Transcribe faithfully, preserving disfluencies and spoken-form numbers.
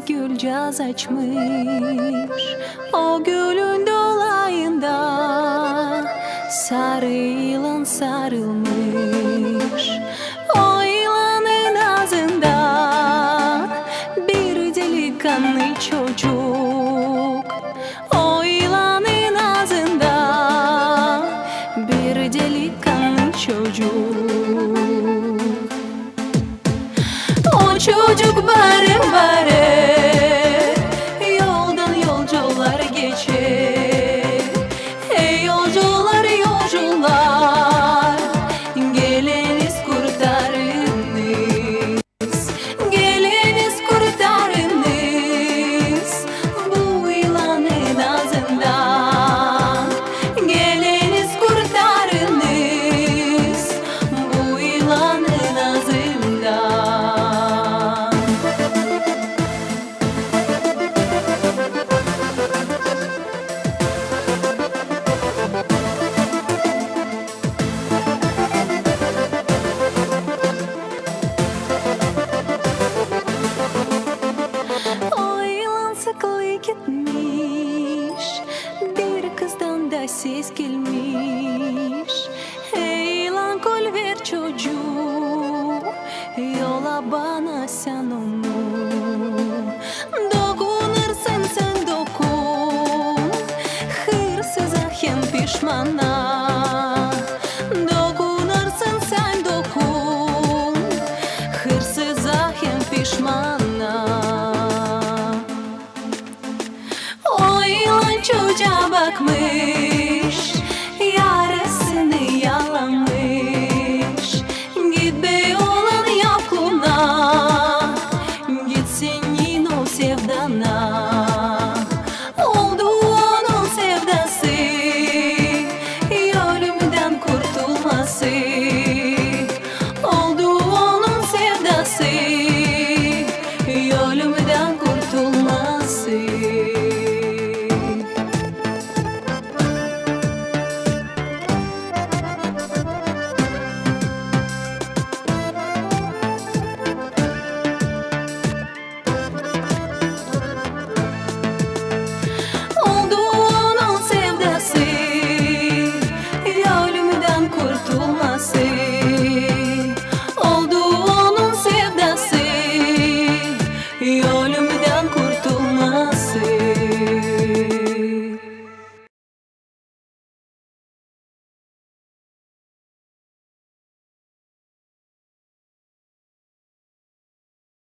Gülcääz açmış o gülün dolayında, sarı yılan sarılmış o yılanın aazında bir delikanlı çocuk. O yılanın aazında bir delikanlı çocuk. O çocuk barı-barı yoldan yolcular geçer. Ey yolcular, yolcular, geliniz kurtarınız. Geliniz kurtarınız bu yılanın aazından. Geliniz kurtarınız bu yılanın aazından. O yılan sıklı gitmiş, bir kızdan da ses gelmiş. Ey yılan, kolver çocuuk, yolla bana sän onu. Dokunursın sän, dokun hırsıza hem pişmana. Dokunursın sän, dokun hırsıza hem pişmana. O yılan çocaa bakmış, yarasını yalamış. Git, bey oğlan, yok ona, git senin o sevdana.